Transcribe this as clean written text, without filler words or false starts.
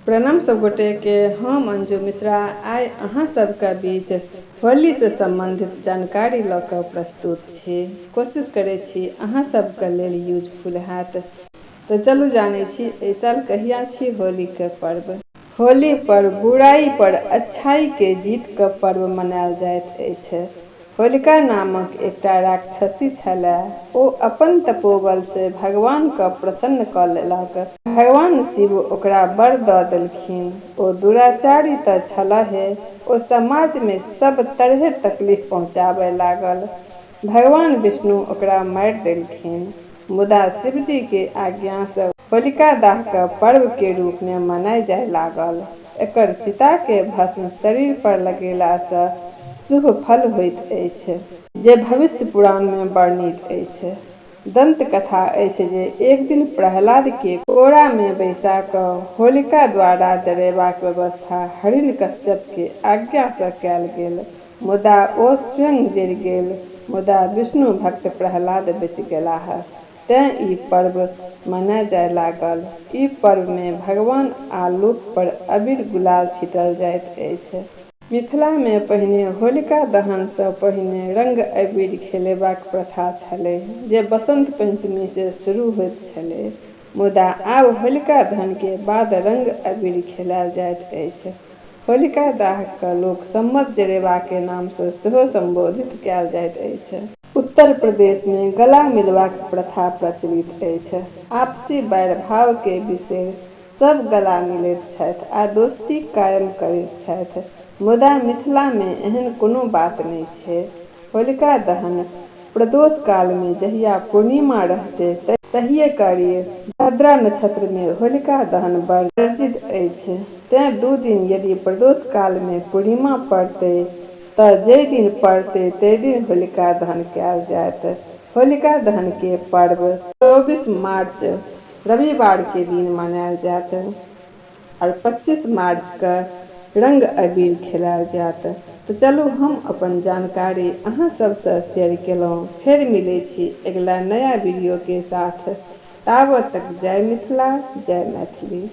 प्रणाम सब गोटे के, हम अंजू मिश्रा आइ अहाँ सबके बीच होली से संबंधित जानकारी लऽ कऽ प्रस्तुत छी। कोशिश करै छी अहाँ सबके लेल यूजफुल हैत। तऽ चलू जानै छी एहि साल कहिया छी होली के पर्व। होली पर्व बुराई पर अच्छाई के जीत के पर्व मनायल जाइत अछि। होलिका नामक एकटा राक्षसी छलै। ओ अपन तपोबल से भगवान के प्रसन्न कऽ लेलक। भगवान शिव ओकरा वर दऽ देलखिन। ओ दुराचारी तऽ छलहे, ओ समाज में सब तरहे तकलीफ पहुंचाबय लागल। भगवान विष्णु ओकरा मारि देलखिन। मुदा शिवजी के आज्ञा से होलिका दाह के पर्व के रूप में मनायल जाय लागल। एकर चिता के भस्म शरीर पर लगेला सँ शुभ फल होइत अछि। जे भविष्य पुराण में वर्णित अछि। दंत कथा अछि जे एक दिन प्रहलाद के कोरा में बैसा कऽ होलिका द्वारा जरेबाक व्यवस्था हिरण्यकश्यप के आज्ञा सँ कयल गेल, मुदा ओ स्वयं जरि गेल, मुदा विष्णु भक्त प्रहलाद बचि गेलाह। तें ई पर्व मनायल जाय लागल। ई पर्व में भगवान आ लोक पर अबीर गुलाल छीटल जाइत अछि। मिथिला मे पहिने होलिका दहन सँ पहिने रंग अबीर खेलेबाक प्रथा छलै जे बसंत पंचमी से शुरू होइत छलै, मुदा आब होलिका दहन के बाद रंग अबीर खेलायल जाइत अछि। होलिका दाह के लोक सम्मत जरेबा के नाम सँ सेहो संबोधित कयल जाइत अछि। उत्तर प्रदेश मे गला मिलबाक प्रथा प्रचलित अछि। आपसी बैर भाव के बिसैर सब गला मिलैत छथि आ दोस्ती कायम करैत छथि, मुदा मिथिला मे एहन कोनो बात नहि छै। होलिका दहन प्रदोष काल मे जहिया पूर्णिमा रहतै तहिये करी। भद्रा नक्षत्र मे होलिका दहन वर्जित अछि, तें दू दिन यदि प्रदोष काल मे पूर्णिमा पड़तै तऽ जाहि दिन पड़तै ताहि दिन होलिका दहन कयल जायत। होलिका दहन के पर्व 24 मार्च रविवार के दिन मनायल जायत और 25 मार्च के रंग अबीर खेलायल जायत। तऽ चलू हम अपन जानकारी अहाँ सबसँ शेयर केलहुँ। फेर मिलै छी अगिला नया वीडियो के साथ। ताबत तक जय मिथिला, जय मैथिली।